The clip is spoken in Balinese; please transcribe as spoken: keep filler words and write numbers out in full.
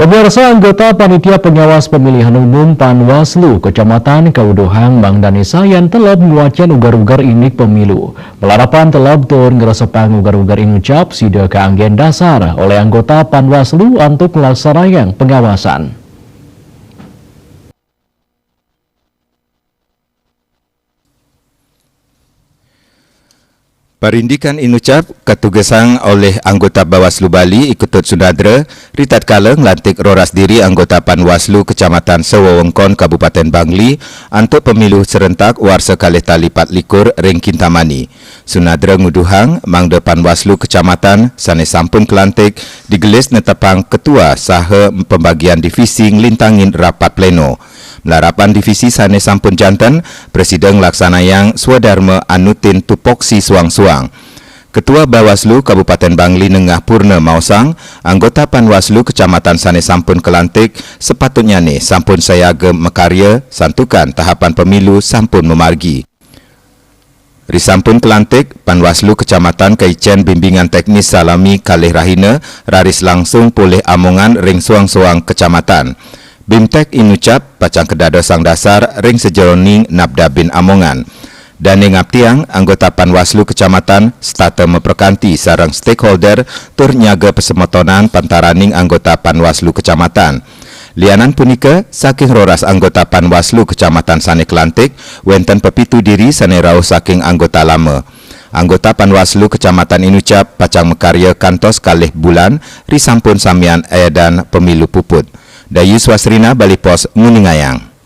Pemirsa, anggota Panitia Pengawas Pemilihan Umum Panwaslu Kecamatan kauduhang mangda ni sayan teleb nguacen uger-uger indik pemilu. Malarapan teleb tur ngresepang uger-uger inucap sida kaanggen dasar oleh anggota Panwaslu antuk ngelaksanayang pengawasan. Parindikan inucap katugesang oleh anggota Bawaslu Bali I Ketut Sunadra, ritatkala ngelantik roras diri anggota Panwaslu Kecamatan sewewengkon Kabupaten Bangli antuk pemilu serentak warsa kalih tali pat likur ring Kintamani. Sunadra nguduhang mangda Panwaslu Kecamatan sane sampun kelantik digelis netepang ketua saha pembagian divisi nglintangin rapat pleno. Malarapan divisi sane sampun janten, prasida nglaksanayang swadarma anutin tupoksi suang-suang. Ketua Bawaslu Kabupaten Bangli Nengah Purna maosang, anggota Panwaslu Kecamatan sane sampun kelantik sepatutnyane sampun sayaga makarya santukan tahapan pemilu sampun mamargi. Risampun kelantik, Panwaslu Kecamatan kaicen bimbingan teknis salami kalih rahina, raris langsung polih amongan ring suang-suang kecamatan. Bimtek inucap pacang kadadosang dasar ring sajeroning nabdabin amongan. Dane ngaptiang, anggota Panwaslu Kecamatan setata maprakanti sareng stakeholder tur nyaga pasemetonan pantaraning anggota Panwaslu Kecamatan. Lianan punika, saking roras anggota Panwaslu Kecamatan sane kelantik, wenten pepitu diri sane rauh saking anggota lama. Anggota Panwaslu Kecamatan inucap pacang makarya kantos kalih bulan risampun samian edan pemilu puput. Dayus Wasrina, Bali Post, nguningayang.